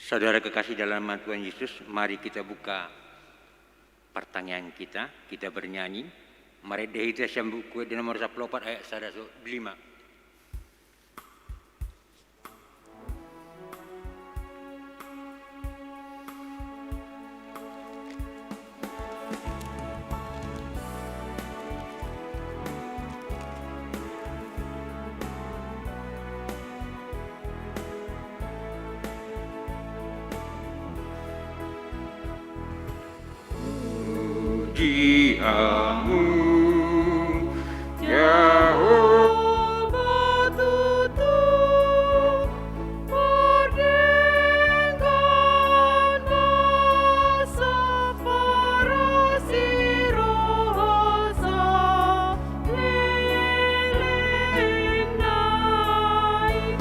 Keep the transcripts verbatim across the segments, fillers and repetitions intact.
Saudara kekasih dalam Tuhan Yesus, mari kita buka partangiangan kita, kita bernyanyi. Marende hita sian Buku Ende nomor sampulu opat ayat sada sahat lima. Puji Hamu, Jahowa, tutu mardenggan basa, parasi roha saleleng nai.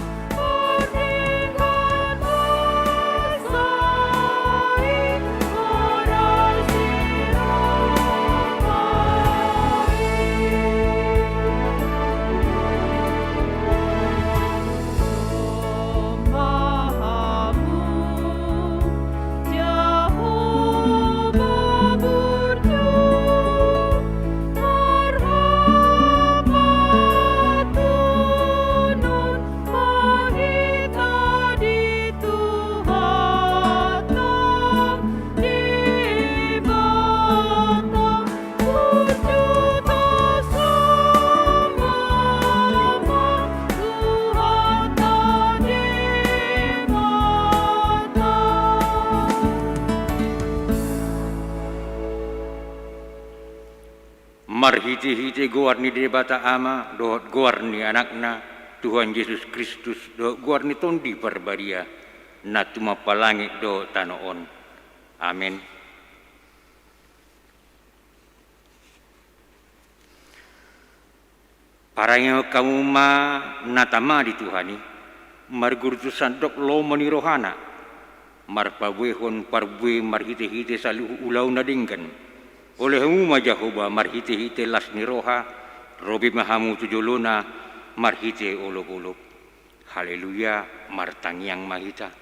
Marhitehite goar ni Debata Ama dohot goar ni Anakna, Tuhan Jesus Kristus, dohot goar ni Tondi Parbadia, na tumompa langit dohot tano on. Amen. Parangehon hamu ma na tama di Tuhan i, marguru tu sandok lomo ni rohana, marpabuehon parbue marhitehite saluhut ulaon na denggan. Ole hamu ma Jahowa marhitehite las ni roha, ro be ma hamu tu jolona marhite olopolop. Haleluya, martangiang ma hita.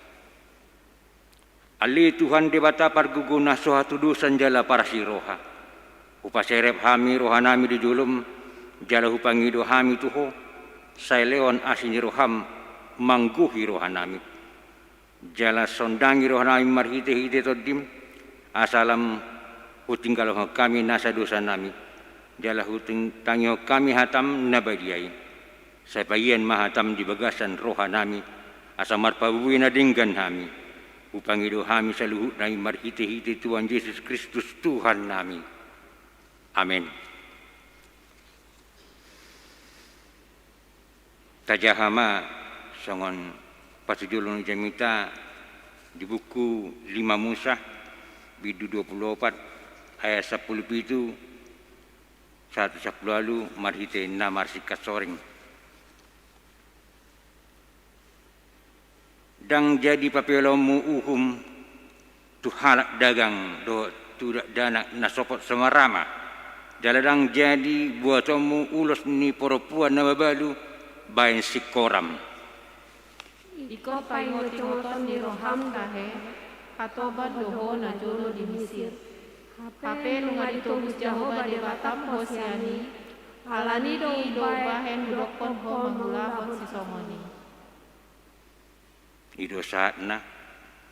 Ale Tuhan Debata pargogona, so hatudosan jala parasi roha, hupaserep hami rohanami di jolom, jala hupangido hami tu Ho, sai lehon asi ni roham manggohi rohanami. Jala sondangi rohanami marhitehite Tondim, asa lam hutinggalhon hami nasa dosanami, jala hutangihon hami hatam na badia i. Sai paihut ma hatam di bagasan rohanami, asa marparbue na denggan hami. Hupangido hami saluhutna i marhitehite Tuhan Jesus Kristus Tuhannami. Amen. Tajaha ma songon patujolo ni jamita di buku Lima Musa, bindu dua pulu opat, ayat sampulu pitu sahat sampulu ualu, marhite na marsingkat soring. Ndang jadi papeolonmu uhum tu halak dagang dohot tu dakdanak na sopot so marama. Jala ndang jadi buatonmu ulos ni parompuan na mabalu bahen singkoram. Ingkon paingotingoton ni roham tahe, hatoban do ho najolo di Misir. Hape nunga ditobus Jahowa Debatam ho sian i, alani do umbahen hudokkon ho mangulahon sisongon i. I do sahatna,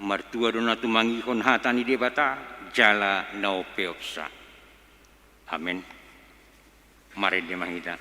martua do na tumangihon hata ni Debata, jala na umpeopsa. Amen. Marende ma hita.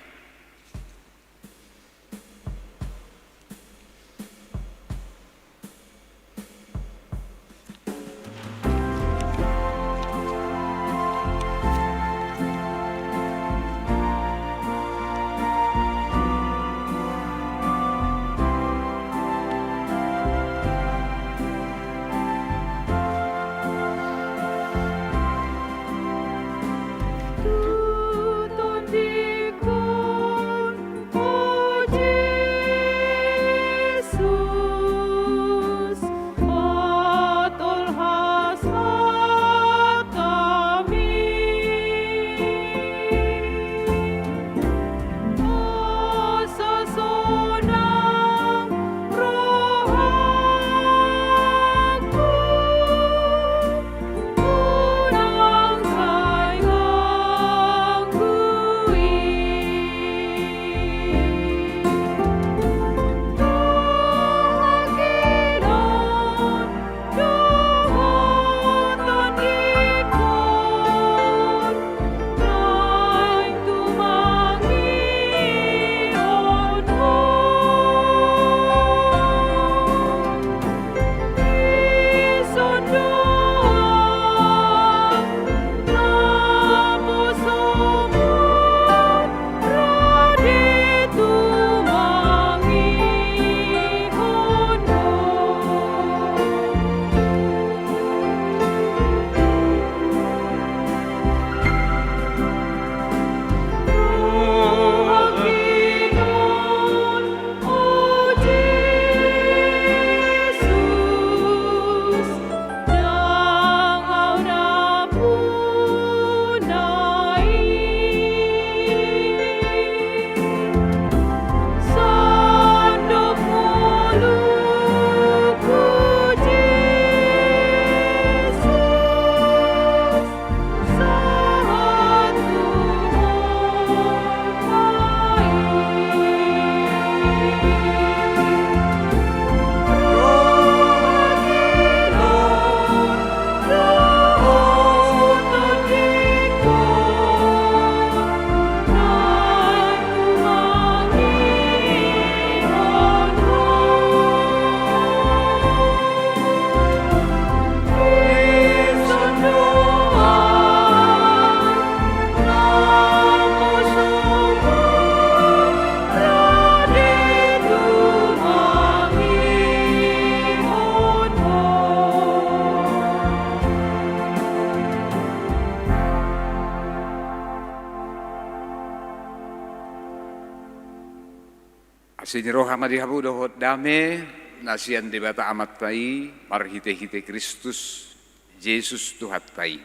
Asi ni roha ma di hamu dohot dame na sian Debata Amanta i marhitehite Kristus Jesus Tuhanta i.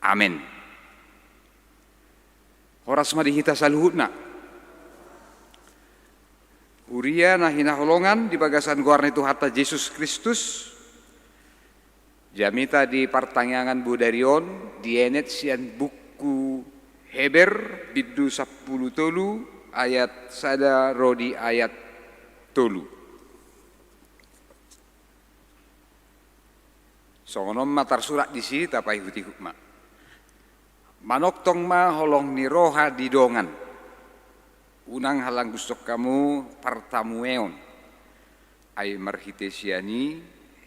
Amen. Horas ma di hita saluhutna. Huria na hinaholongan di bagasan goar ni Tuhanta Jesus Kristus, jamita di partangiangan bodari on dienet sian buku Heber bindu sampulu tolu ayat sada ro di ayat tolu. Songon on ma tarsurat disi, tapaihutihut ma. Manongtong ma holong ni roha di dongan. Unang halanggushon hamu partamueon. Ai marhite sian i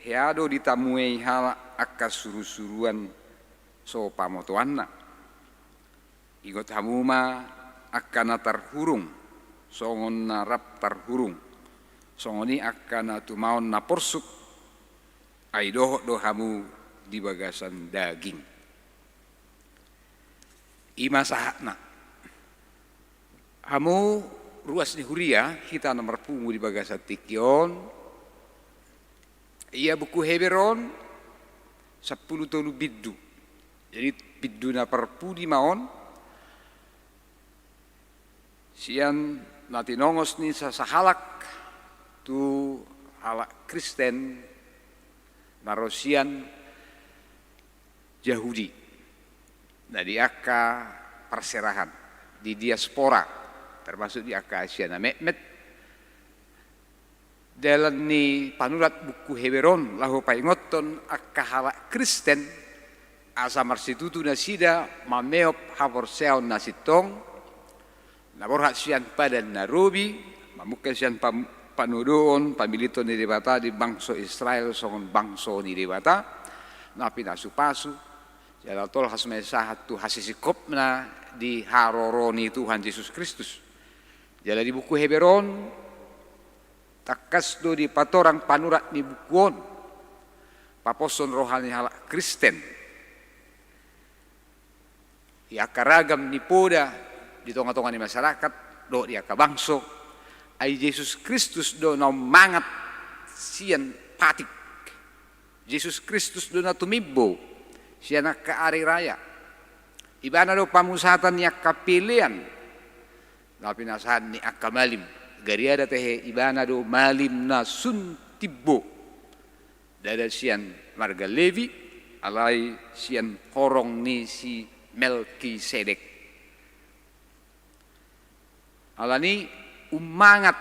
hea do ditamuei halak angka surusuruan so pamotoanna. Ingot hamu ma angka na tarhurung songon na rap tarhurung, songon i angka na tumaon na porsuk, ai dohot do hamu di bagasan daging. I ma sahatna. Hamu ruas ni huria, hita na marpungu di bagasan tingki on, ia buku Heber on sampulu tolu bindu. Jadi bindu na parpudi ma on, sian na tinongos ni sa-, sahalak tu halak Kristen na ro sian Jahudi, na di angka parserahan, di diaspora, termasuk di angka Asia na metmet. Dalan ni panurat buku Heber on laho paingothon angka halak Kristen asa marsitutu nasida mameop haporseaon na sintong, na borhat sian Padan na Robi, mamungka sian pam-, panodoon, pamilithon ni Debata di bangso Israel songon bangso ni Debata na pinasupasu, jala tolhas ma i sahat tu hasisingkopna di haroro ni Tuhan Jesus Kristus. Jala di buku Heber on, tangkas do dipatorang panurat ni buku on paposhon roha ni halak Kristen. Di angka ragam ni poda di tongatonga ni masyarakat dohot di angka bangso, ai Jesus Kristus do na ummangat sian patik. Jesus Kristus do na tumimbo sian angka ari raya. Ibana do pamusatan ni angka pelean na pinasahat ni angka malim. Gariada tahe ibana do malim na sun timbo. Ndada sian marga Lewi, alai sian horong ni si Melkisedek. Alani ummangat,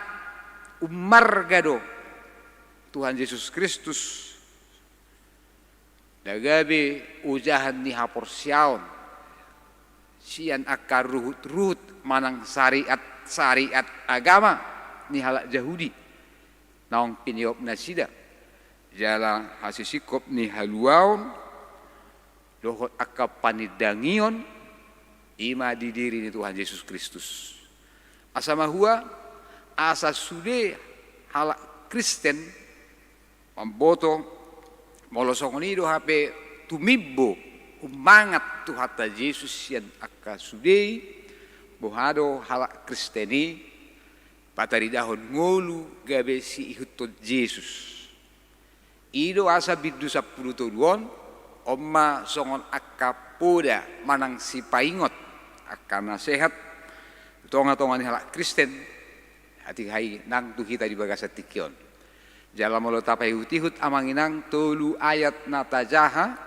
ummarga do Tuhan Jesus Kristus na gabe ojahan ni haporseaon sian angka ruhutruhut manang sariat-sariat agama ni halak Jahudi naung pineop nasida, jala hasisingkop ni haluaon dohot angka panindangion, i ma di diri ni Tuhan Jesus Kristus. Asa mahua, asa sude halak Kristen mamboto, molo songon i do hape tumimbo ummangat Tuhanta Jesus sian angka sude i, boha do halak Kristen i pataridahon ngolu gabe siihuthon Jesus. I do asa bindu sampulu tolu on, on ma songon angka poda manang sipaingot, angka nasehat tu tongatonga ni halak Kristen, hatiha i nang tu hita di bagasan tingki on. Jala molo tapaihutihut amang inang tolu ayat na tajaha,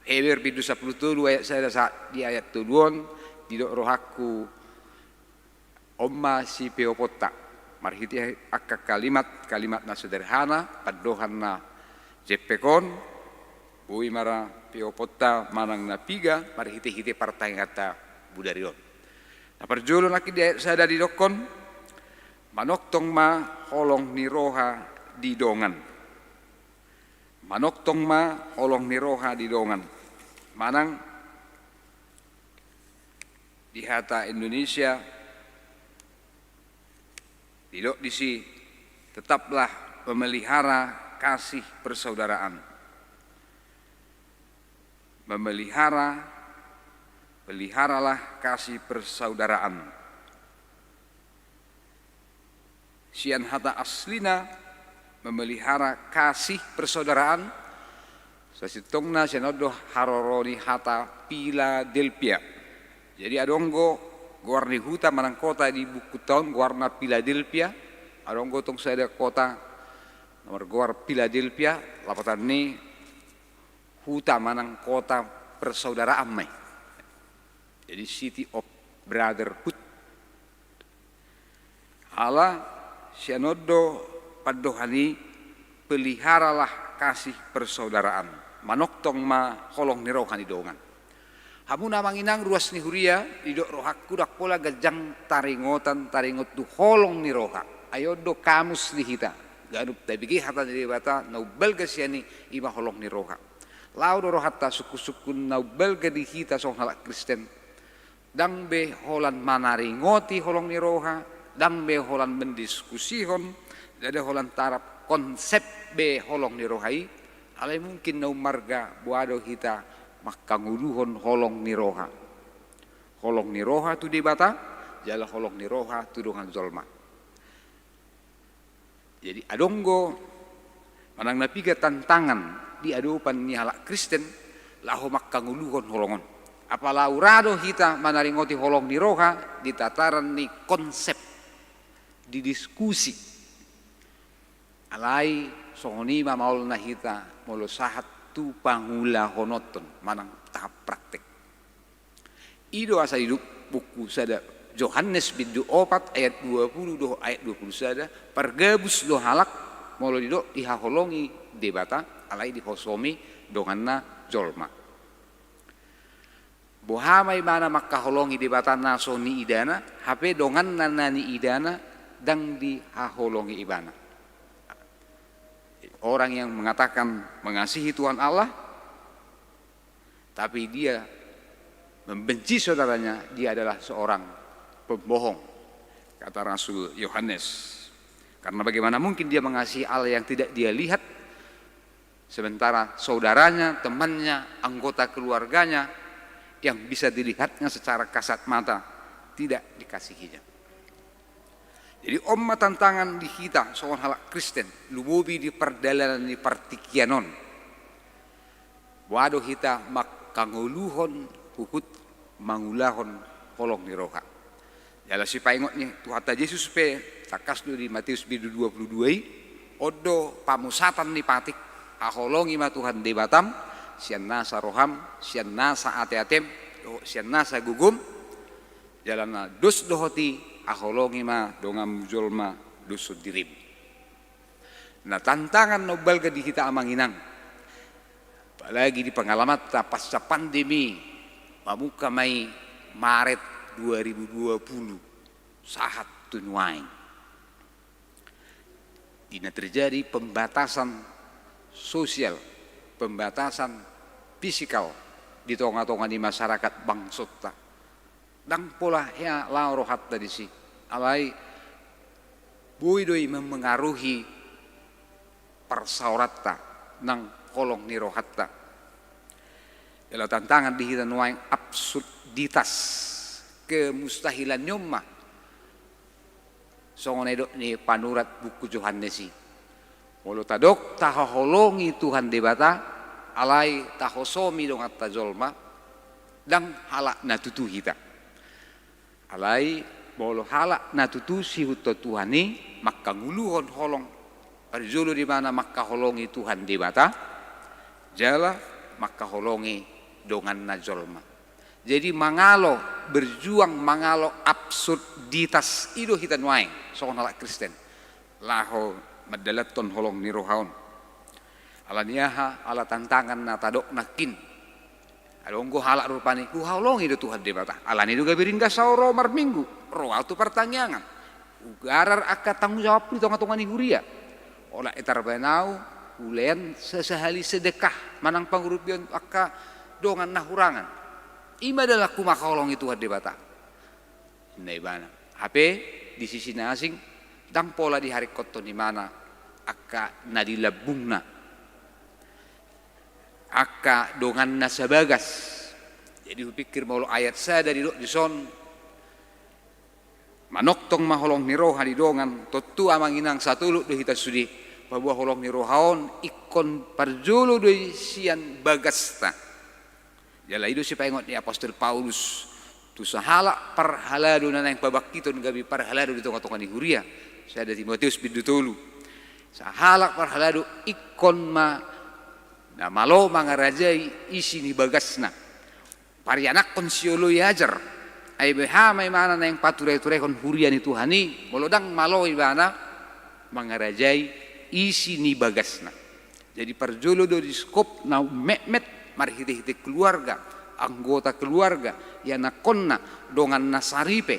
Heber bindu sampulu tolu ayat sada sahat di ayat tolu on, didok rohangku, on ma sipeoponta. Marhite angka kalimat, kalimat na sederhana, pandohan na jempek on, boi ma ra peoponta manang na piga marhitehite partangianganta bodari on. Na parjolo nangkin di ayat sada didokkon, manongtong ma holong ni roha di dongan. Manongtong ma holong ni roha di dongan. Manang di hata Indonesia, didok disi, tetaplah memelihara kasih persaudaraan. Memelihara, peliharalah kasih persaudaraan. Sian hata aslina memelihara kasih persaudaraan, sasintongna sian on do haroro ni hata Piladelpia. Jadi adong do goar ni huta manang kota di buku taon goarna Piladelpia, adong do tong sada kota na margoar Piladelpia, lapatan ni huta manang kota persaudaraan ma i. Jadi city of brotherhood. Ala sian on do pandohan i, peliharalah kasih persaudaraan. Manongtong ma holong ni roha ni dongan. Hamu na amang inang ruas ni huria, didok rohangku ndang pola ganjang taringotan taringot tu holong ni roha. Ai on do kamus ni hita. Ganup tabege hata ni Debata na umbalga sian i, i ma holong ni roha. Laho do rohanta sungkun-sungkun na umbalga di hita songon halak Kristen. Ndang be holan manaringoti holong ni roha, ndang be holan mendiskusihon, ndada holan tarap konsep be holong ni roha i, alai mungkin na ummarga boha do hita mangkangoluhon holong ni roha. Holong ni roha tu Debata, jala holong ni roha tu dongan jolma. Jadi adong do manang na piga tantangan di adopan ni halak Kristen laho mangkangoluhon holong on. Apala ura do hita manaringoti holong ni roha di tataran ni konsep, di diskusi. Alai songon i ma maolna hita molo sahat tu pangulahononton manang tahap praktek. I do asa didok buku sada Johannes bindu opat ayat dua puluh dohot ayat dua puluh sada, pargabus do halak molo didok dihaholongi Debata, alai dihosomi donganna jolma. Boha ma ibana mangkaholongi Debata na so niidana, hape donganna na niidana ndang dihaholongi ibana. Orang yang mengatakan mengasihi Tuhan Allah, tapi dia membenci saudaranya, dia adalah seorang pembohong, kata Rasul Yohanes. Karena bagaimana mungkin dia mengasihi Allah yang tidak dia lihat, sementara saudaranya, temannya, anggota keluarganya yang bisa dilihatnya secara kasat mata tidak dikasihinya. Jadi on ma tantangan di hita songon halak Kristen, lumobi di pardalanan ni partingkian on. Boha do hita mangkangoluhon huhut mangulahon holong ni roha. Jala sipaingot ni Tuhanta Jesus pe tangkas do di Matius bindu dua puluh dua i, on do pamusatan ni patik, haholongi ma Tuhan Debatam sian nasa roham, sian nasa ateatem, dohot sian nasa gogom, jala na dos dohot i, haholongi ma donganmu jolma dos songon dirim. Na tantangan na umbalga di hita amang inang, apalagi di pengalamanta pasca pandemi, mamungka ma i Maret dua ribu dua puluh sahat tu nuaeng. Di na terjadi pembatasan sosial, pembatasan fisikal di tonga-tonga ni masyarakat bangsonta. Ndang pola hea laho rohanta disi, alai boi do i mempengaruhi parsaoranta nang holong ni rohanta. Jala tantangan di hita nuaeng absurditas, kemustahilan ni on ma. Songon na didok ni panurat buku Johannes i, molo tadok tahaholongi Tuhan Debata, alai tahosomi donganta jolma, ndang halak na tutu hita. Alai molo halak na tutu sihuthon Tuhan i, mangkangoluhon holong, parjolo di mana mangkaholongi Tuhan Debata, jala mangkaholongi donganna jolma. Jadi mangalo, berjuang mangalo absurditas i do hita nuaeng songon halak Kristen laho mandalanhon holong ni roha on. Ala ni aha? Ala tantangan na tadok nangkin. Adong do halak rupani, huhaholongi do Tuhan Debata, alani do gabe ringgas ahu ro marminggu, ro ahu tu partangiangan, hugarar angka tanggung jawabhu di tonga-tonga ni huria. Olat ni tarbaen ahu, hulean sasahali sedekah manang pangurupion angka dongan na hurangan. I ma dalanhu mangkaholongi Tuhan Debata, ninna ibana. Hape di sisi na asing, ndang pola diharingkothon ibana angka na di lambungna, angka donganna sabagas. Jadi hupikir molo ayat sada didok dison, Manongtong ma holong ni roha di dongan, tontu amang inang satolop do hita sude, paboa holong ni roha on ingkon parjolo do i sian bagasta. Jala i do sipaingot ni apostel Paulus tu sahalak parhalado na naeng pabangkiton gabe parhalado di tonga-tonga ni huria, sada Timoteus bindu tolu. Sahalak parhalado ingkon ma na malo mangarajai isi ni bagasna. Parianakhon sioloi ajar. Ai beha ma ibana naeng paturai-turaihon huria ni Tuhan i, molo ndang malo ibana mangarajai isi ni bagasna. Jadi parjolo do di skop na ummetmet marhite-hite keluarga, anggota keluarga, ianakhonna, dongan na saripe.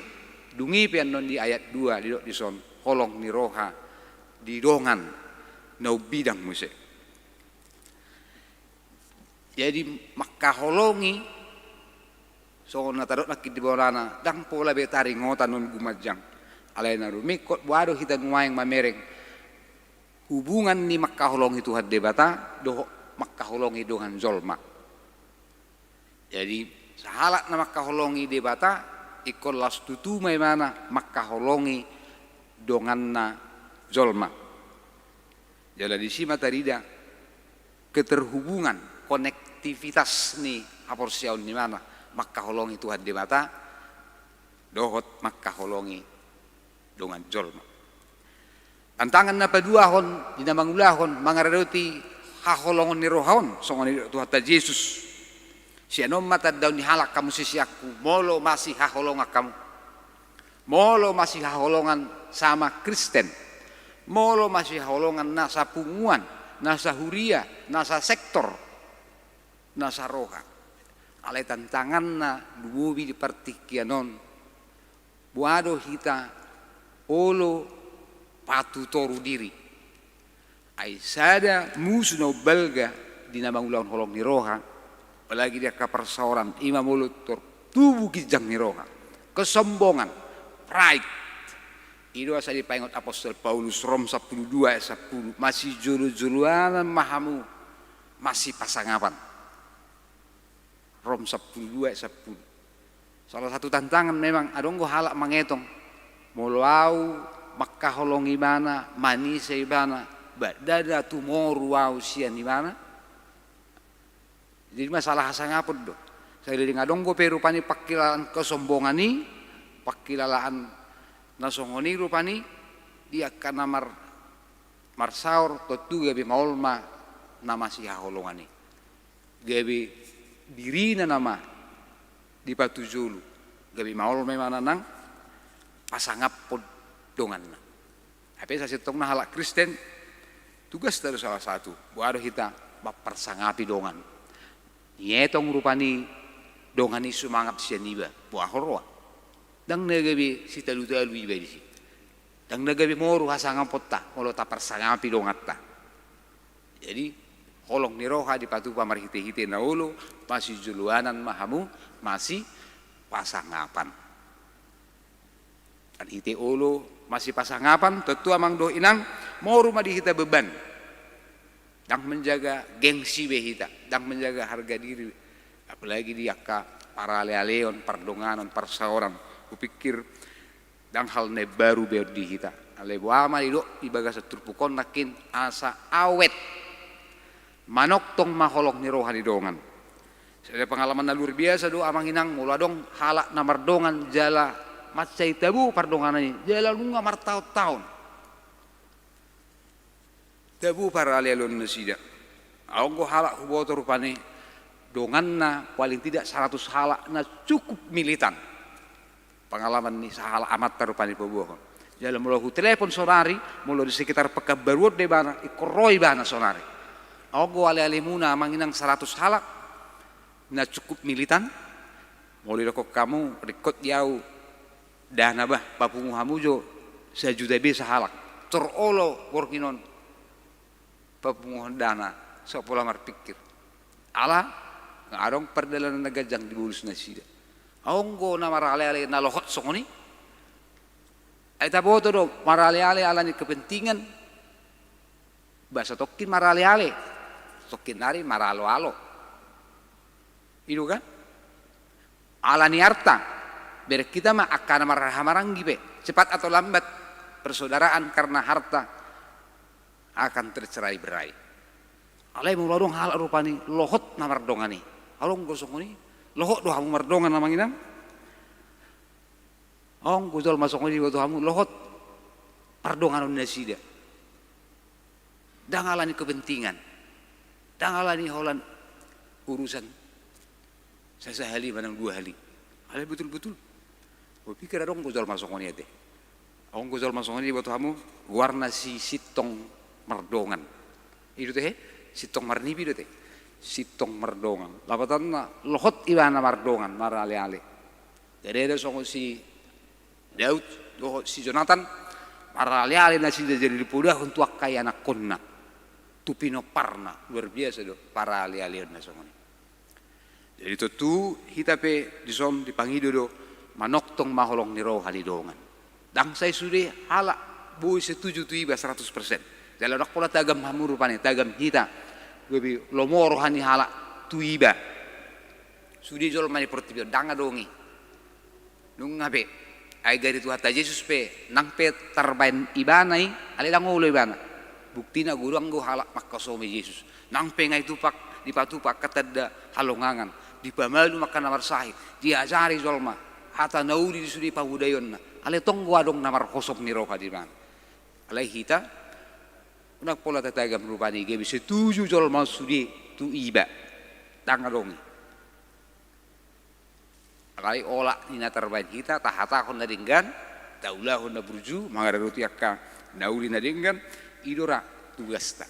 Dung i pe annon di ayat dua didok dison, holong ni roha di dongan na umbidang muse. Jadi mangkaholongi, songon na tadok nangkin di bolana, ndang pola be taringotan on gumanjang. Alai na rumingkot boha do hita nuaeng mamereng hubungan ni mangkaholongi Tuhan Debata dohot mangkaholongi dongan jolma. Jadi sahalak na mangkaholongi Debata ingkon laos tutu ma ibana mangkaholongi donganna jolma. Jala disi ma tarida keterhubungan, konektivitas ni haporseaon ni ibana mangkaholongi Tuhan Debata dohot mangkaholongi dongan jolma. Tantangan na paduahon di na mangulahon mangaradoti haholongon ni roha on, songon i didok Tuhanta Jesus. Sian on ma tandaon ni halak hamu siseanku, molo masihaholongan hamu. Molo masihaholongan sama Kristen. Molo masihaholongan na sapunguan, na sahuria, na sasektor, na saroha. Alai tantanganna lumobi di partingkian on, boha do hita olo patutoru diri. Ai sada musu na umbalga di na mangulahon holong ni roha, apalagi di angka parsaoran, i ma molo tor tubu ginjang ni roha, kesombongan, pride. I do asa dipaingot apostel Paulus, Rom sampulu dua ayat sampulu, masijolo-joloanan ma hamu masipasangapan. Rom sampulu dua ayat sampulu. Salah satu tantangan memang, adong do halak mangetong, molo au mangkaholongi ibana, manise ibana, ba ndada tumoru au sian ibana. Jadi masalah hasangapon do. Sahali adong dope rupani pangkilalaan kesombongan i, pangkilalaan na songon i rupani, di angka na mar-, marsaor, tontu gabe maol ma na masihaholongan i. Gabe dirina nama dipatujolo, gabe maol ma ibana nang pasangaphon donganna. Hape sasintongna halak Kristen, tugasta do salah satu, boha do hita mamparsangapi dongan. Nietong rupani dongan i sumangap sian iba, boha roa. Ndang na gabe sitalu-talu iba disi. Ndang na gabe moru hasangaphonta molo taparsangapi donganta. Jadi holong ni roha dipatupa marhite-hite na olo, masijoloanan ma hamu masipasangapan. Marhite olo masipasangapan, tontu amang dohot inang, moru ma di hita beban. Ndang menjaga gengsi be hita, ndang menjaga harga diri, apalagi di angka paralealeon, pardonganon, parsaoran. Hupikir ndang hal na imbaru be on di hita. Alai boha ma didok di bagasan turpuk on nangkin, asa awet. Manongtong ma holong ni roha ni dongan. Sada pengalaman na luar biasa do amang inang, molo adong halak na mardongan jala mansai tabo pardonganan i, jala nunga martaon-taon tabo paralealeon nasida. Adong do halak huboto rupani donganna paling tidak saratus halak na cukup militan. Pengalaman ni sahalak amanta rupani paboahon. Jala molo hutelepon sonari, molo di sekitar Pekanbaru on do ibana, ingkon ro ibana sonari. Adong do alealemuna amang inang saratus halak na cukup militan. Molo didokkon hamu, ringkot di au dana bah, papungu hamu jo sajuta be sahalak. Tor olo borngin on papunguhon dana, so pola marpikir. Ala nga adong pardalanan na ganjang di bolus nasida. Adong do na maraleale na lohot songon i. Ai taboto do maraleale ala ni kepentingan. Ba satongkin maraleale, satongkin nari maraloalo. I do kan? Ala ni arta, bereng hita ma angka na marhahamaranggi pe, Cepat atau lambat, persaudaraan karena harta akan tercerai-berai. Alai molo adong halak rupani lohot na mardongan i. Adong do songon i, lohot do hamu mardongan, amang inang? Adong do jolma songon i diboto hamu, lohot pardonganon nasida? Ndang ala ni kepentingan, ndang ala ni holan urusan sasahali manang dua hali. Alai betul-betul hupikir adong do jolma songon i ate. Adong do jolma songon i diboto hamu, goarna si Sintong Mardongan. I do ate, he? Sintong Marnipi do ate. Sintong Mardongan. Lapatanna, lohot ibana mardongan, maraleale. Jadi adong songon si Daud dohot si Jonatan, maraleale nasida jadi dipodahon tu angka ianakhonna, tu pinomparna. Luar biasa do paralealeonna songon i. Jadi tontu hita pe dison dipangido do, manongtong ma holong ni roha ni dongan. Ndang sai sude halak boi setuju tu iba seratus persen. Jala ndang pola tagam hamu rupani, tagam hita, gabe lomo roha ni halak tu iba. Sude jolma ni portibi on, ndang adong i. Nunga pe. Ai gari Tuhanta Jesus pe, nang pe tarbaen ibana i, alai ndang olo ibana. Buktina godang do halak manghasomai Jesus. Nang pe nga ditupa, dipatupa angka tanda halongangan, dipamalum angka na marsahit, diajari jolma hata na uli di sude pamodaionna, alai tong do adong na marhosom ni roha di ibana. Alai hita, ndang pola tatagam rupani gabe setuju jolma sude tu iba. Ndang adong i. Alai olat ni na tarbaen hita, tahatahon na denggan, taulahon na burju, mangaradoti angka na uli na denggan, i do ra tugasta.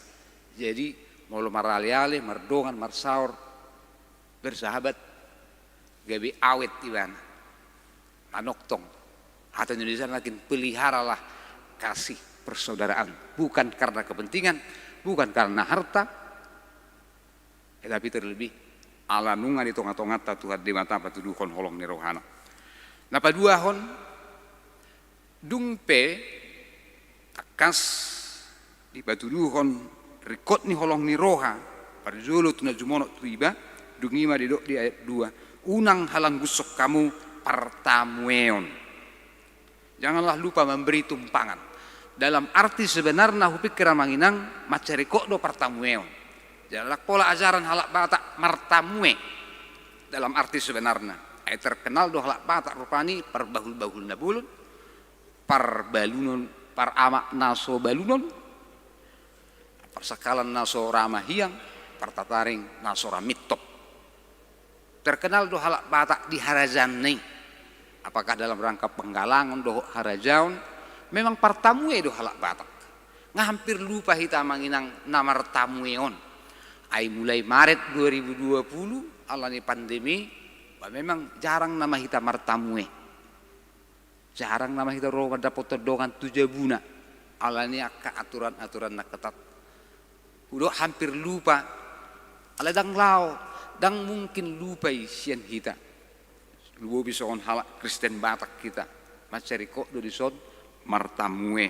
Jadi molo maraleale, mardongan, marsaor, bersahabat, gabe awet ibana. Manongtong. Hata Indonesia nangkin, peliharalah kasih persaudaraan. Bukan karena kepentingan, bukan karena harta, tetapi terlebih ala nunga di tonga-tonganta Tuhan Debata patuduhon holong ni rohana. Na paduahon, dung pe tangkas dipatuduhon ringkot ni holong ni roha, parjolo tu na jumonok tu iba, dung i ma didok di ayat dua, unang halanggushon hamu partamueon. Janganlah lupa memberi tumpangan. Dalam arti sebenarna hupikir, amang inang, mansai ringkot do partamueon. Jala ndang pola ajaran halak Batak martamue dalam arti sebenarna. Ai terkenal do halak Batak rupani parbahul-bahul na bolon, parbalunon, paramak na so balunon, parsangkalan na so ra mahiang, partataring na so ra mintop. Terkenal do halak Batak di harajaonna i. Apakah dalam rangka penggalangan dohot harajaon, memang partamue do halak Batak. Nga hampir lupa hita, amang inang, na martamueon. Ai mulai Maret dua ribu dua puluh, ala ni pandemi, ba memang jarang nama hita martamue. Jarang nama hita ro mandapothon dongan tu jabuna, ala ni angka aturan-aturan na ketat. Hudok hampir lupa, alai ndang laho, ndang mungkin lupa i sian hita. Lumobi songon halak Kristen Batak hita, mansai ringkot do dison martamue.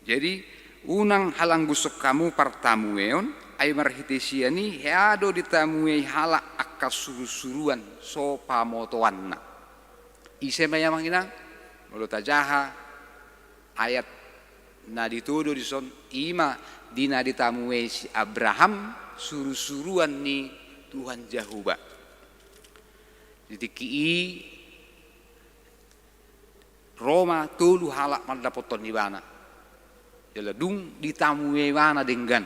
Jadi, unang halanggushon hamu partamueon, ai marhite sian i hea do ditamuei halak angka suru-suruan so pamotoanna. Ise ma i, amang inang? Molo tajaha ayat na ditodo dison, i ma di na ditamuei si Abraham suru-suruan ni Tuhan Jahowa. Di tingki i ro ma tolu halak mandapothon ibana. Jala dung ditamue ibana denggan,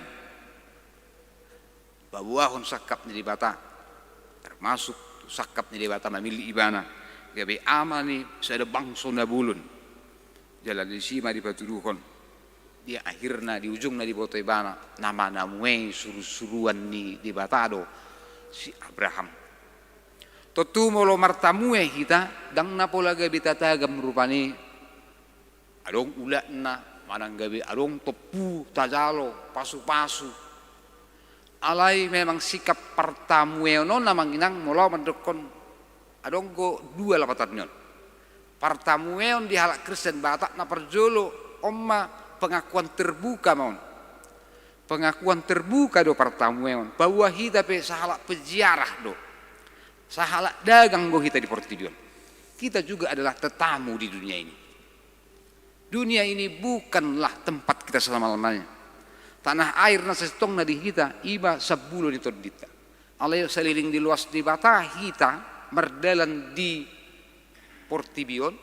paboahon sangkap ni Debata, termasuk sangkap ni Debata mamillit ibana gabe ama ni sada bangso na bolon. Jala disi ma dipatuduhon di akhirna, di ujungna diboto ibana na manamuei suru-suruan ni Debata do si Abraham. Tontu molo martamue hita, ndang na pola gabe tatagam rupani adong ulatna, manang gabe adong tompu tajalo, pasu-pasu. Alai memang sikap partamueon on, amang inang, molo au mandokhon, adong do dua lapatan ni on. Partamueon di halak Kristen Batak na parjolo, on ma pengakuan terbuka ma on. Pengakuan terbuka do partamueon. Paboa hita pe sahalak peziarah do. Sahalak dagang do hita di portibi on. Kita juga adalah tetamu di dunia ini. Dunia ini bukanlah tempat kita selama-lamanya. Tanah air na sasintongna di hita, i ma sambulo ni tondinta. Alai saleleng diloas Debata hita mardalan di portibi on,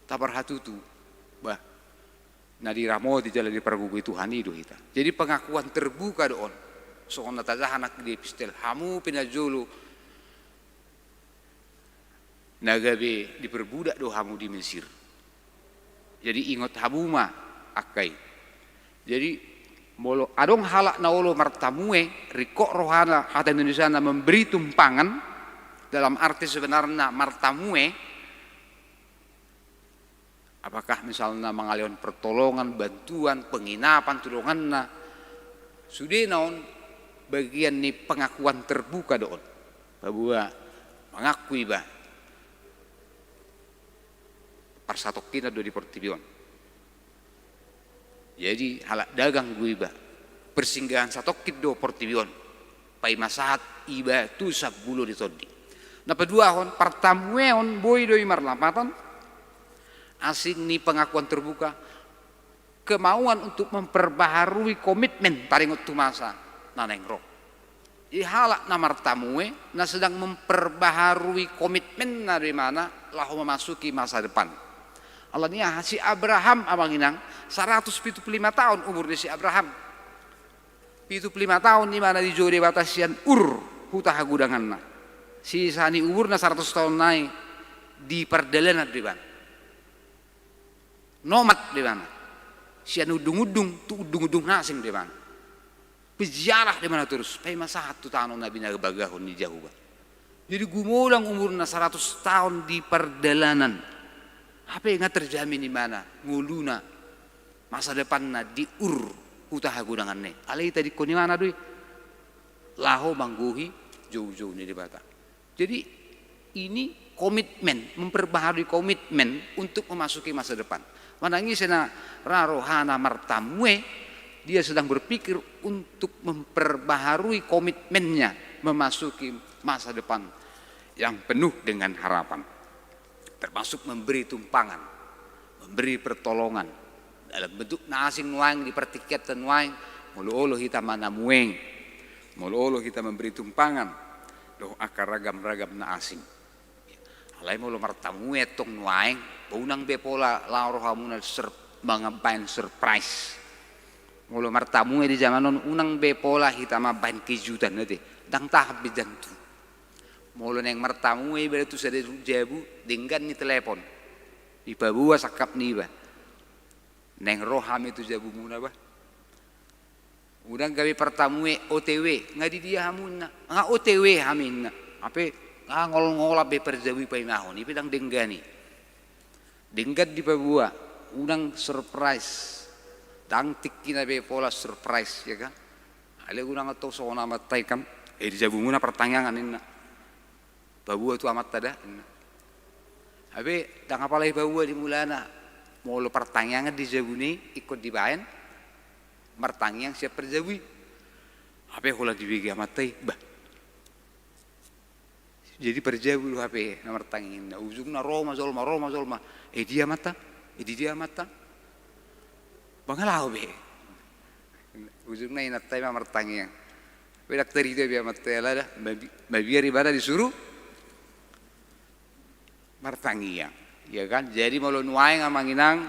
taparhatutu, bah, na diramoti jala dipargogoi Tuhan i do hita. Jadi pengakuan terbuka do on. Songon na tajaha nangkin di epistel, hamu pe najolo na gabe diperbudak do hamu di Mesir. Jadi ingot hamu ma angka i. Jadi molo adong halak na olo martamue, ringkot rohana, hata Indonesiana, memberi tumpangan, dalam arti sebenarna martamue, apakah misalna mangalehon pertolongan, bantuan, penginapan tu donganna, sudena on bagian ni pengakuan terbuka do on. Paboa mangaku iba parsatongkinan do di portibi on. Jadi halak dagang do iba, persinggahan satongkin do portibi on, paima sahat iba tu sambulo ni tondi. Na paduahon, partamueon boi do i marlapatan, asing ni pengakuan terbuka, kemauan untuk memperbaharui komitmen taringot tu masa na naeng ro. Jadi halak na martamue na sedang memperbaharui komitmenna do imana laho memasuki masa depan. Alani aha? Si Abraham, amang inang, saratus pitu pulu lima taon umur ni si Abraham. Pitu pulu lima taon imana dijou Debata sian Ur, huta hagodanganna. Sisa ni umurna saratus taon nai di pardalanan do ibana. Nomad do ibana. Sian undung-undung tu undung-undung na asing do ibana. Peziarah do ibana torus, paima sahat tu tano na binagabagahon ni Jahowa. Jadi gumodang umurna saratus taon di pardalanan, hape nga terjamin imana ngoluna, masa depanna di Ur, huta hagodanganna i. Alai tadingkon imana do i laho manggohi joujou ni Debata. Jadi ini komitmen, memperbaharui komitmen untuk memasuki masa depan. Manang ise na ra rohana martamue, dia sedang berpikir untuk memperbaharui komitmennya memasuki masa depan yang penuh dengan harapan. Termasuk memberi tumpangan, memberi pertolongan dalam bentuk na asing nuaeng, di partingkianta nuaeng, molo olo hita manamuei, molo olo hita memberi tumpangan dohot angka ragam-ragam na asing. Alai molo martamue antong nuaeng, unang be pola laho rohamuna sur-, mambaen surprise. Molo martamue di jaman on, unang be pola hita mambaen kejutan, ate. Ndang tahan be jantung. Molo naeng martamue iba tu sada jabu, denggan ni telepon. Dipaboa sangkap niba. Naeng ro hami tu jabumuna, bah. Unang gabe partamue O T W, nga di dia hamu inna. Nga O T W hami inna. Hape nga ngol-ngolan be parjabu i paimahon, i pe ndang denggan i. Denggan dipaboa, unang surprise. Ndang tingkina be pola surprise, ya kan? Alai unang antong songon amanta i kan, eh, di jabumuna partangiangan inna. Paboa tu amanta da, inna. Hape ndang apala dipaboa di mulana, molo partangiangan di jabuna i ingkon dibaen martangiang sian parjabu i. Hape holan dibege amanta i, bah. Jadi parjabu do hape na martangiang inna. Ujungna ro ma jolma, ro ma jolma. Eh, dia amanta? Eh, di dia amanta? Bah nga laho be. Ujungna inanta i ma martangiang. Hape ndang tarida be amanta i, ala da mabi-, mabiar ibana disuru martangiang. Ya kan? Jadi molo nuaeng, amang inang,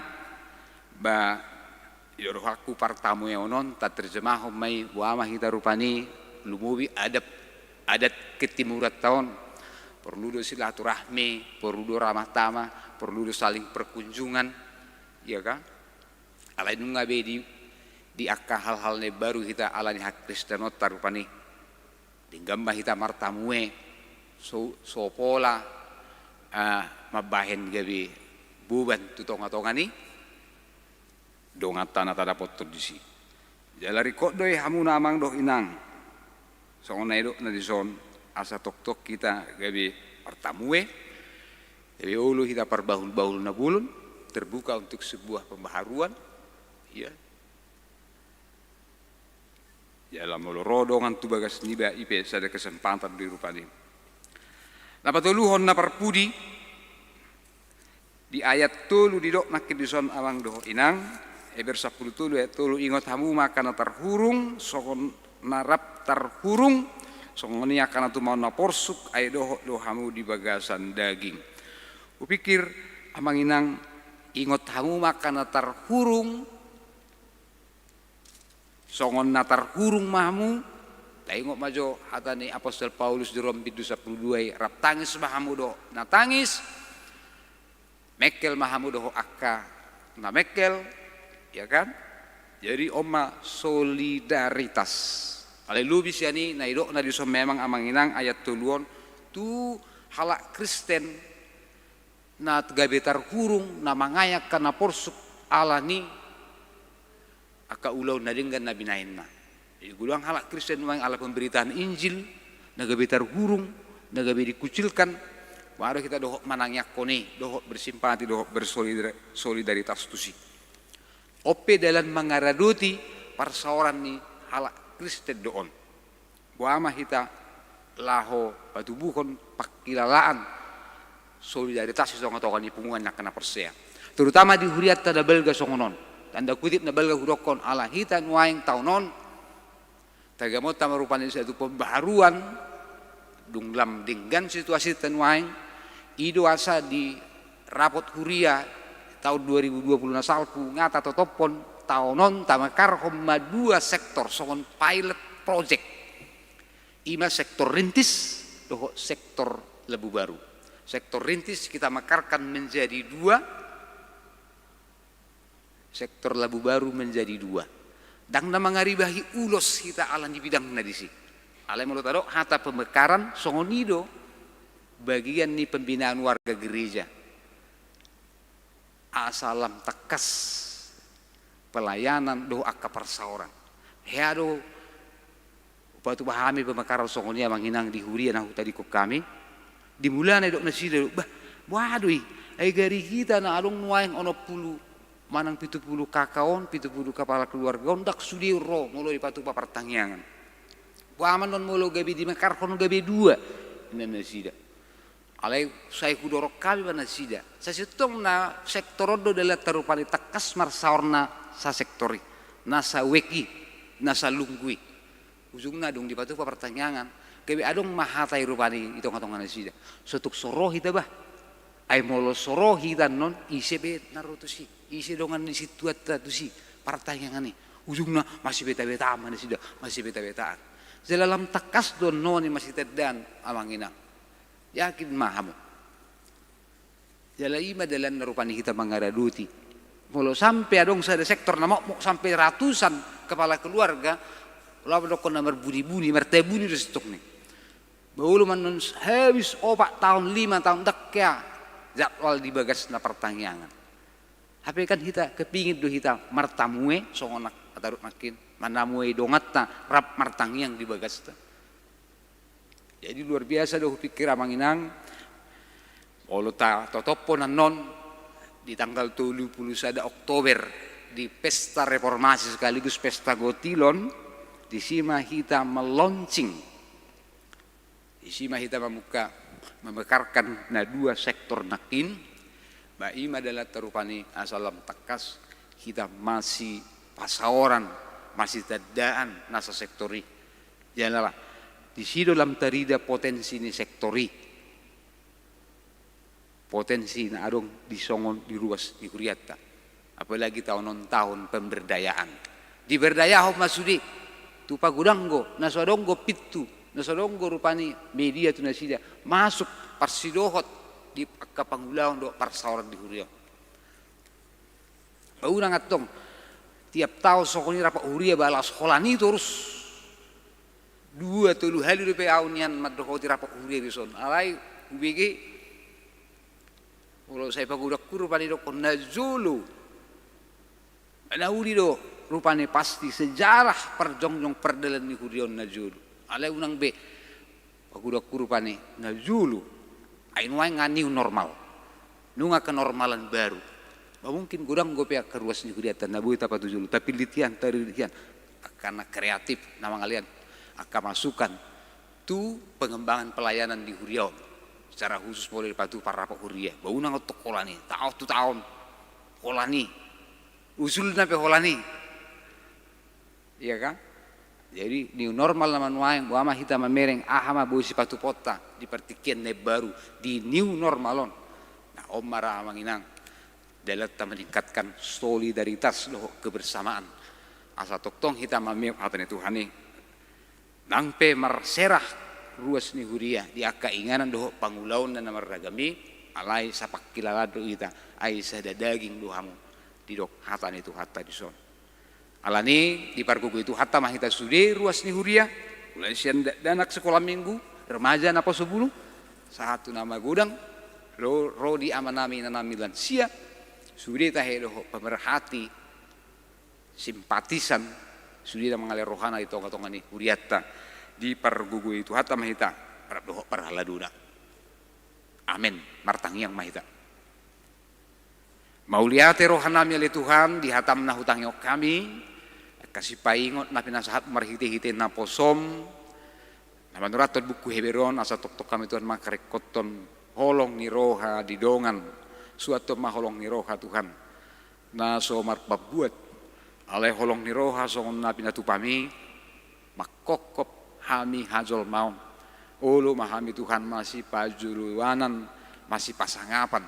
bah, di rohangku partamueon on taterjemahon ma i, boha ma hita rupani, lumobi adat, adat ketimuranta on. Porlu do silaturahmi, porlu do ramah tamah, porlu do saling perkunjungan, ya kan? Alai nunga be di, di angka hal-hal na imbaru hita ala ni hakristenonta rupani. Denggan ma hita martamue, so, so pola, ah, mambahen gabe boban tu tonga-tonga ni donganta na tadapothon disi. Jala ringkot do i hamuna amang dohot inang, songon na nidokna dison, asa tongtong hita gabe martamue, gabe olo hita parbahul-bahul na bolon, terbuka untuk sebuah pembaharuan, ya. Jala molo ro dongan tu bagas niba, i pe sada kesempatan do i rupani. Na patoluhon na parpudi, Di ayat tolu didok nangkin dison amang dohot inang, Heber sampulu tolu ayat tolu, ingot hamu ma angka na tarhurung, songon na rap tarhurung, songon i angka na tumaon na porsuk, ai dohot do hamu di bagasan daging. Hupikir amang inang, ingot hamu ma angka na tarhurung, songon na tarhurung ma hamu. Taingot ma jo hata ni apostel Paulus di Rom bindu sampulu dua i, rap tangis ma hamu dohot na tangis, mengkel ma hamu dohot angka na mengkel, ya kan? Jadi on ma solidaritas. Alai lobi sian i na idokna dison memang amang inang ayat tolu on, tu halak Kristen na gabe tarhurung, na mangae angka na porsuk ala ni angka ulaon na denggan na binahenna. Jadi godang halak Kristen nuaeng ala pemberitaan Injil na gabe tarhurung, na gabe dikucilkan, baru hita dohot manangiangkon i, dohot bersimpati, dohot bersolidar-, solidaritas tusi. On pe dalan mangaradoti parsaoran ni halak Kristen do on. Boha ma hita laho patubuhon pangkilalaan solidaritas di tongatonga ni punguan ni angka na porsea, terutama di hurianta na balga songon on. Tanda kutip na balga hudokkon, ala hita nuaeng taon on tagamon hita ma rupani satu pembaharuan, dung lam denggan situasinta nuaeng. I do asa di rapot huria taon dua ribu dua puluh na salpu nga tatotophon, taon on tamekarhon ma dua sektor songon pilot project. I ma sektor rintis dohot sektor lampu baru. Sektor rintis kita mekarkan menjadi dua, sektor lampu baru menjadi dua. Ndang na mangaribahi ulos hita ala ni bidangna disi. Alai molo tadok hata pemekaran, songon i do bagian ni pembinaan warga gereja. Asa lam tangkas pelayanan dohot angka parsaoran. Hea do hupatupa hami pemekaran songon i amang inang di huria na hutadingkon hami. Di mulana didok nasida do, bah, boha do i? Ai gari hita na adong nuaeng onom pulu manang pitu pulu K K on, pitu pulu kepala keluarga on, ndang sude ro molo dipatupa partangiangan. Boha ma annon molo gabe dimekarhon gabe dua, ninna nasida. Alai sai hudorong hami ma nasida. Sai sintong na sektor on do dalan tarupani tangkas marsaor na sasektor i, na sauek i, na salunggu i. Ujungna dung dipatupa partangiangan, gabe adong ma hata i rupani di tongatonga nasida. So tung so ro hita bah. Ai molo so ro hita annon, ise be na ro tusi? Ise dongan ni sintuanta tusi partangiangan i? Ujungna masibetabeta ma nasida, masibetabeta. Jala lam tangkas do annon i masitandaan amang inang. Yakin ma hamu. Jala i ma dalanna rupani hita mangaradoti. Molo sampe adong sada sektor na mokmok sampe ratusan kepala keluarga, laho dokkon na marbunibuni, martabuni do sintongni. Molo annon habis opat taon, lima taon, ndang hea jadwal di bagasna partangiangan. Hape kan hita kepingin do hita martamue, songon na tadok nangkin, manamue donganta rap martangiang di bagasta. Jadi luar biasa do hupikir amang inang, molo tatotophon annon di tanggal tolu pulu sada Oktober di pesta reformasi sekaligus pesta gotilon, disi ma hita melaunching, disi ma hita mamungka, memekarkan na dua sektor nangkin. Ba i ma dalanta rupani asa lam tangkas hita masipasaoran, masitandaan na sasektor i. Jala disi do lam tarida potensi ni sektor i. Potensi na adong di songon di ruas ni hurianta. Apalagi taon on taon pemberdayaan. Diberdayahon ma sude tu pagodanggo, na so adong do pintu, na so adong do rupani media tu nasida masuk parsidohot di angka pangulaon dohot parsaoran di huria on. Ba unang antong tiap taon songon i rapat huria ba las holan i torus. Dua tolu hali dope au nian mandohoti rapat huria dison. Alai hubege, molo sai pagodangku rupani dokkon najolo, na uli do rupani pasti sejarah parjongjong pardalan ni huria on najolo. Alai unang be pagodangku rupani najolo. Ai nuaeng nga new normal. Nunga kenormalan baru. Ba mungkin godang dope angka ruas ni hurianta na boi tapatujolo, tapillit hian, taririt hian. Angka na kreatif, na mangalean angka masukan tu pengembangan pelayanan di huria on. Secara khusus molo dipatupa parrapot huria, ba unang on tong holan i, taon tu taon holan i, usulna pe holan i. Iya kan? Jadi new normal nama nuaeng, boha ma hita mamereng, aha ma boi sipatupaonta di partingkian na imbaru, di new normal on. Nah, on ma ra amang inang, dalanta meningkatkan solidaritas dohot kebersamaan. Asa tongtong hita mameop hata ni Tuhan i. Nang pe marserah ruas ni huria di angka inganan dohot pangulaonna na marragam i, alai sapangkilalaan do hita, ai sada daging do hamu, didok hata ni Tuhanta dison. Alani i, dipargogoi Tuhanta ma hita sude ruas ni huria, mulai sian dakdanak sikola minggu, remaja naposobulung, sahat tu na magodang, ro, ro di amanami inanami lansia, sude tahe dohot pemerhati, simpatisan, sude na mangalehon rohana di tongatonga ni hurianta, dipargogoi Tuhanta ma hita, rap dohot parhaladona. Amen. Martangiang ma hita. Mauliate rohanami ale Tuhan, di hatam na hutangihon hami, angka sipaingot na pinasahat marhitehite naposom, na manurathon buku Heber on, asa tongtong hami Tuhan mangkaringkothon holong ni roha di dongan, suanhon ma holong ni roha Tuhan, na so marpambuat, alai holong ni roha songon na pinatupami, mangkophop hami hajolmaon. Olo ma hami Tuhan masipajoloan, masipasangapan.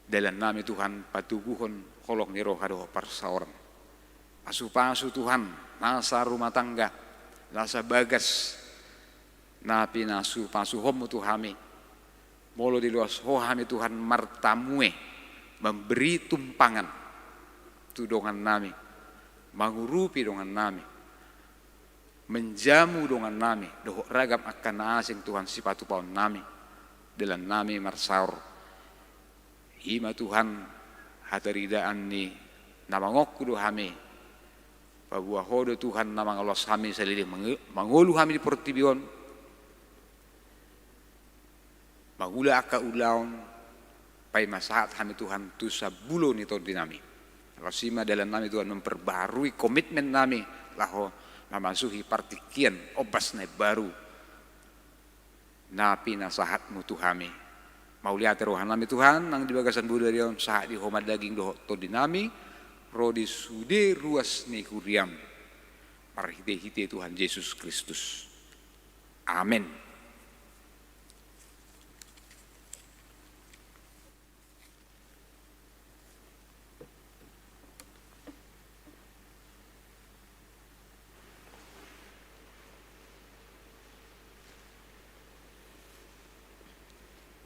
Dalannami Tuhan patubuhon holong ni roha dohot parsaoran. Pasupasu Tuhan, nasa rumah tangga, nasa bagas, na pinasupasuhonmu tu hami. Molo diloas Ho hami Tuhan martamue, memberi tumpangan tu dongannami, mangurupi dongannami, menjamu dongannami, dohot ragam angka na asing Tuhan sipatupaonnami, dalannami marsaor. I ma Tuhan hataridaan ni na mangongku do hami, paboa Ho do Tuhan na mangaloas hami saleleng mange-, mangolu hami di portibi on, mangula angka ulaon, paima sahat hami Tuhan tu sambulo ni tondinami. Laos i ma dalannami Tuhan memperbarui komitmennami laho mamasuhi partingkian ombas na imbaru na pinasahatmu tu hami. Mauliate rohanami Tuhan, nang di bagasan bodari on sahat di Ho ma daging dohot tondinami, ro di sude ruas ni huriam. Marhitehite Tuhan Jesus Kristus. Amen.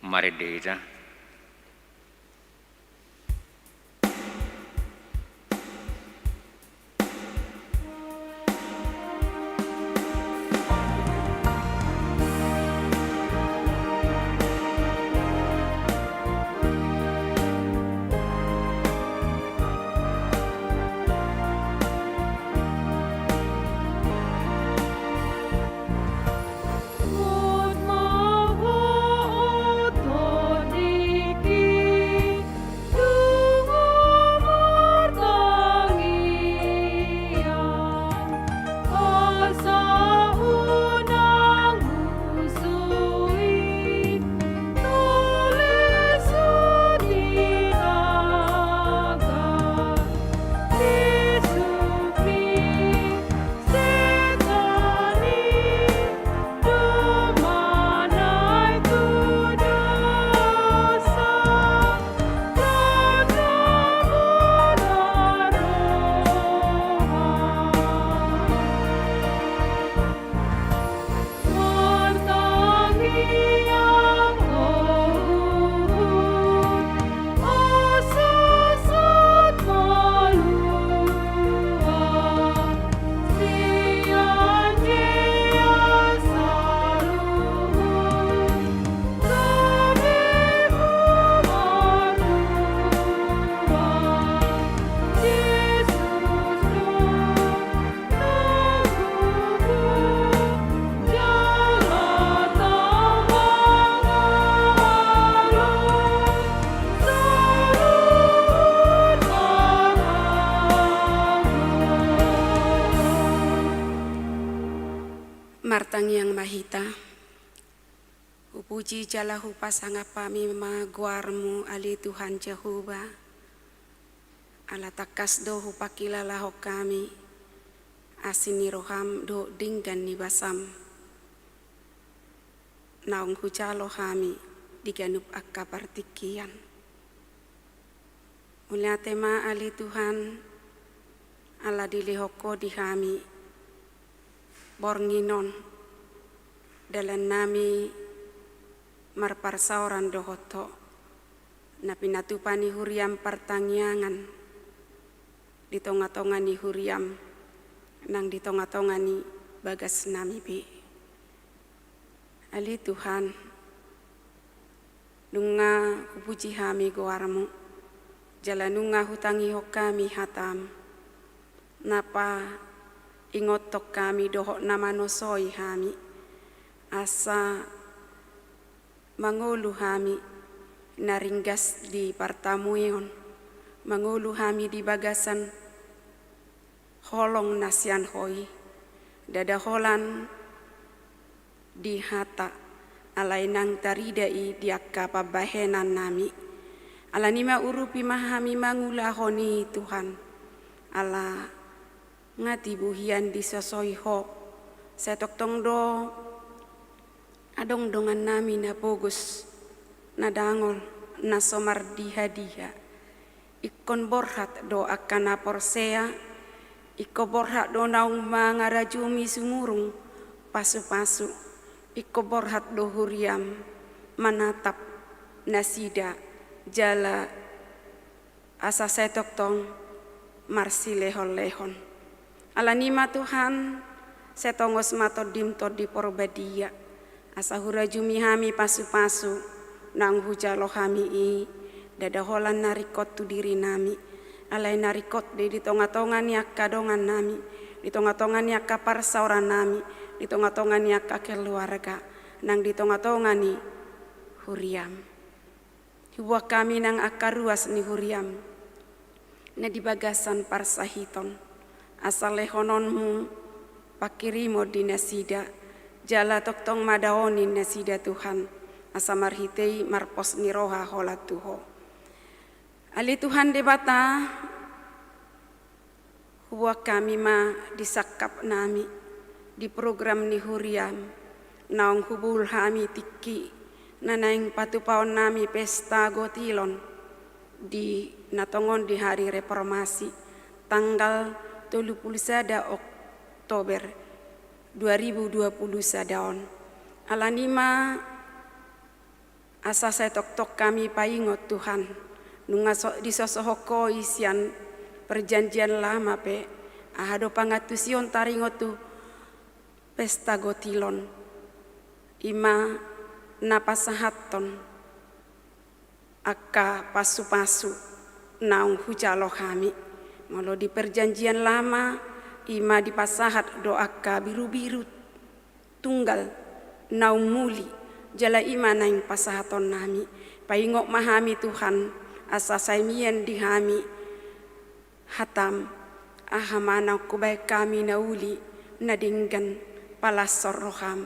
Marende hita. Martangiang ma hita. Hupuji jala hupasangap hami ma goarmu, ale Tuhan Jahowa, ala tangkas do hupangkilalahon hami asi ni roham dohot denggan ni basam naung hujalo hami di ganup angka partingkian. Mauliate ma ale Tuhan, ala dilehon Ho di hami borngin on dalannami marparsaoran dohot Ho, na pinatupa ni huriam partangiangan di tongatonga ni huriam nang di tongatonga ni bagasnami be. Ale Tuhan, nunga hupuji hami goarmu, jala nunga hutangihon hami hatam, na paingothon hami dohot na manosoi hami, asa mangolu hami na ringgas di partamueon, mangolu hami di bagasan holong na sian Ho i, ndada holan di hata, alai nang tarida i di angka pambahenannami. Alani i ma urupi ma hami mangulahon i Tuhan, ala nga tibu hian disosoi Ho, sai tongtong do adong dongannami na pogos, na dangol, na so mardihadiha. Ingkon borhat do angka na porsea, ingkon borhat do naung mangarajumi sumurung pasupasu, ingkon borhat do huriam manatap nasida jala asa sai tongtong marsilehonlehon. Alani i ma Tuhan, sai tongos ma Tondim Tondi Porbadia, asa hurajumi hami pasupasu naung hujalo hami i, ndada holan na ringkot tu dirinami, alai na ringkot do i di tongatonga ni angka dongannami, di tongatonga ni angka parsaorannami, di tongatonga ni angka keluarga, nang di tongatonga ni huriam. Huboan hami nang angka ruas ni huriam na di bagasan parsahiton, asa lehononmu pangkirimon di nasida, jala tongtong ma daonin nasida Tuhan, asa marhite i marpos ni roha holan tu Ho. Ale Tuhan Debata, huboan hami ma di sangkapnami, di program ni huriam, naung hubohul hami tingki na naeng patupaonnami pesta gotilon di na tongon di hari reformasi, tanggal tolu pulu sada Oktober dua ribu dua pulu sada on. Alani i ma asa sai tongtong hami paingot Tuhan, nunga so, disosohon Ho i sian Perjanjian Lama pe, aha do pangantusion taringot tu pesta gotilon, i ma na pasahathon angka pasupasu naung hujalo hami. Molo di Perjanjian Lama, i ma dipasahat do angka birubiru tunggal naung muli, jala i ma naeng pasahatonnami. Paingot ma hami Tuhan, asa sai mian di hami hatam, aha ma naung hubaen hami na uli na denggan, palashon roham.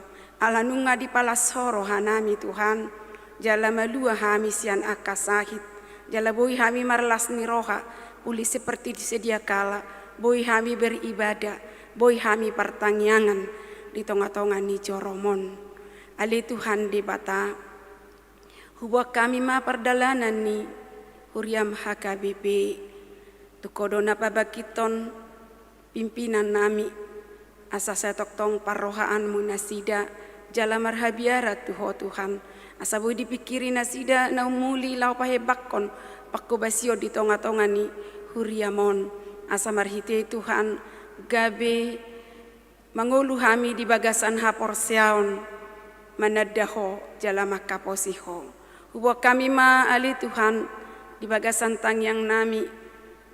Ala nunga dipalas Ho rohanami Tuhan, jala malua hami sian angka sahit, jala boi hami marlas ni roha, pulih seperti di sedia kala, boi hami beribadah, boi hami partangiangan di tongatonga ni jorom on. Ale Tuhan Debata, huboan hami ma pardalanan ni huriam H K B P, tu Ho do na pabangkithon pimpinannami, asa sai tongtong parrohaanmu nasida, jala marhabiaran tu Ho Tuhan, asa boi dipingkiri nasida naung muli laho pahembangkon panghobasion di tongatonga ni huriam on, asa marhite i Tuhan gabe mangolu hami di bagasan haporseaon mananda Ho jala mangkaposi Ho. Huboan hami ma ale Tuhan di bagasan tangiangnami,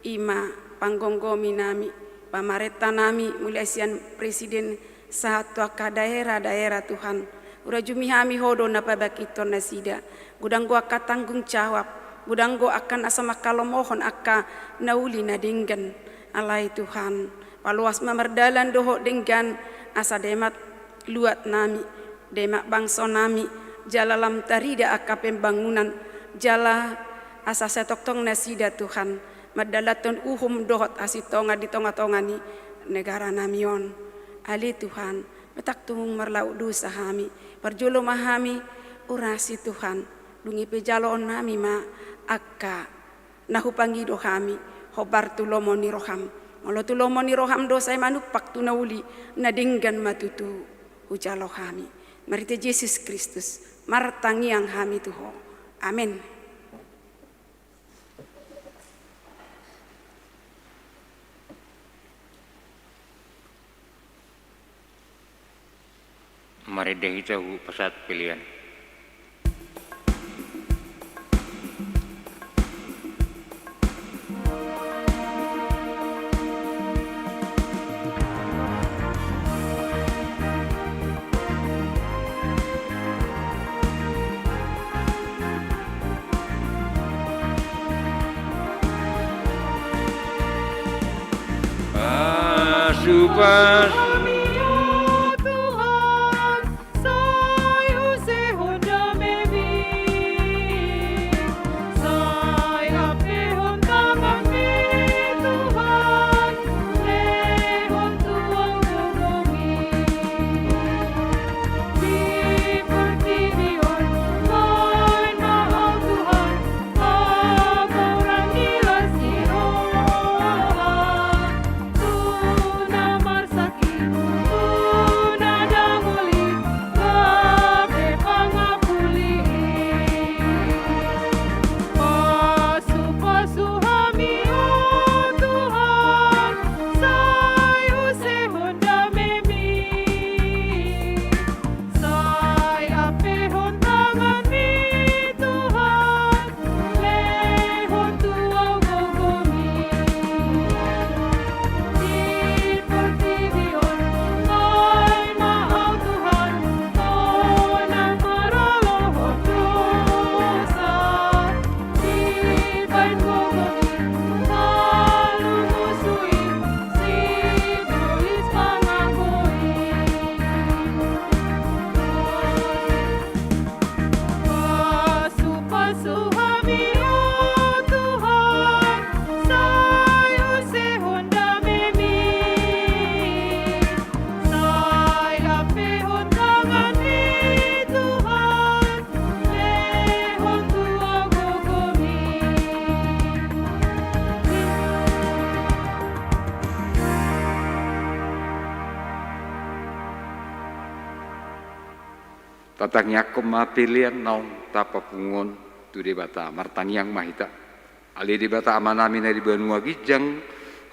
i ma panggomgominami, pamarentanami, mulai sian presiden sahat tu angka daerah-daerah Tuhan. Hurajumi hami Ho do na pabangkithon nasida. Godang do angka tanggung jawab, godang do angka na so manghalomohon angka na uli na denggan. Alai Tuhan, paloas ma mardalan dohot denggan, asa demak luatnami, demak bangsonami, jala lam tarida angka pembangunan, jala asa sai tongtong nasida Tuhan, mandalanhon uhum dohot hasintongan di tonga-tonga ni negara nami on. Ale Tuhan, ndang tung marlaok dosa hami, parjolo ma hami urasi Tuhan, dung i pe jaloon nami ma angka na hupangido hami, hombar tu lomo ni roham. Molo tu lomo ni roham do sai manumpak tu na uli, na denggan ma tutu hujalo hami. Marhite Jesus Kristus, martangiang hami tu Ho. Amen. Marende hita hupasahat pelean. Pasu-pasu. Sai usehon damemi, sai lampehon tanganmi Tuhan, lehon tu au gogomi. Di portibi on, baen ma au Tuhan, hagoran ni las ni roha. Tu na marsakit, tu na dangol i, gabe pangapuli. Pasu-pasu hami, o Tuhan, sai usehon damemi. Sai lampehon tanganmi Tuhan, lehon tu au gogomi. Di portibi on, baen ma au Tuhan, unang maralohon dosa. Dibaen gogomi, talu musu i, sibolis pangago i. Pasu-pasu hami, o Tuhan, sai usehon damemi. Sai lampehon tanganmi Tuhan, lehon tu au gogomi. Tatangiangkon ma pelean naung tapapungu on tu Debata. Martangiang ma hita. Ale Debata Amanami na di banua ginjang,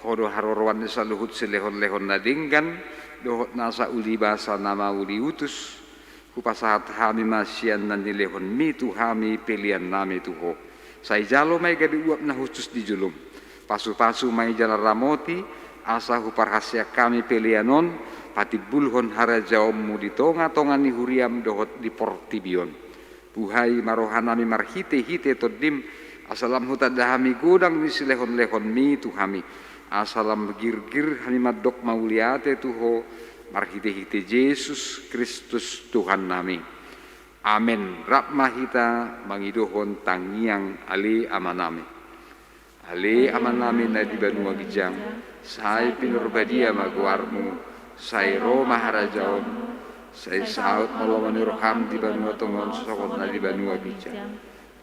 Ho do haroroan ni saluhut silehon-lehon na denggan dohot nasa uli basa na mauli utus. Hupasahat hami ma sian na nilehonmi tu hami peleannami tu Ho. Sai jalo ma i gabe uap na hushus di jolom. Pasu-pasu ma i jala ramoti, asa huparhaseang hami pelean on patimbulhon harajaonmu di tonga-tonga ni huriam dohot di portibi on. Buhai ma rohanami marhite-hite Tondim, asa lam hutanda hami godang ni silehon-lehonmi tu hami, asa lam girgir hami mandok mauliate tu Ho, marhite-hite Jesus Kristus Tuhannami. Amen. Rap ma hita mangidohon tangiang, Ale Amanami. Ale Amanami na di banua ginjang, sai pinarbadia ma goarmu, sai ro ma harajaonmu, sai saut ma lomo ni roham di banua tonga on songon na di banua ginjang.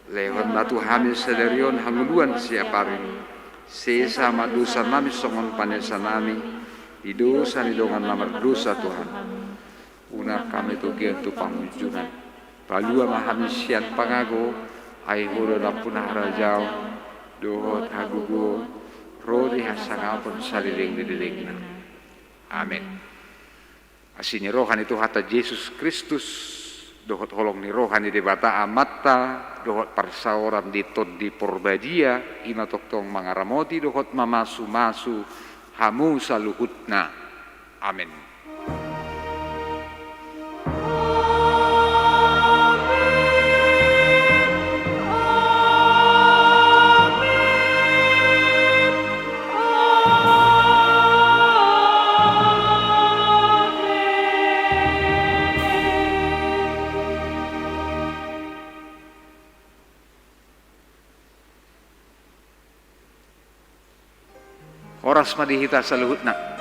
Lehon ma tu hami sadari on hangoluan siapari. Sesa ma dosanami songon panesanami di dosa ni dongan na mardosa tu hami. Unang hami togihon tu pangunjunan. Palua ma hami sian pangago, ai Ho do nampuna harajaon dohot hagogoon, ro di hasangapon saleleng ni lelengna. Amen. Asi ni roha ni Tuhanta Jesus Kristus, dohot holong ni roha ni Debata Amanta, dohot parsaoran ni Tondi Porbadia, i ma tongtong mangaramoti dohot mamasu-masu hamu saluhutna. Amen. Horas ma di hita saluhutna.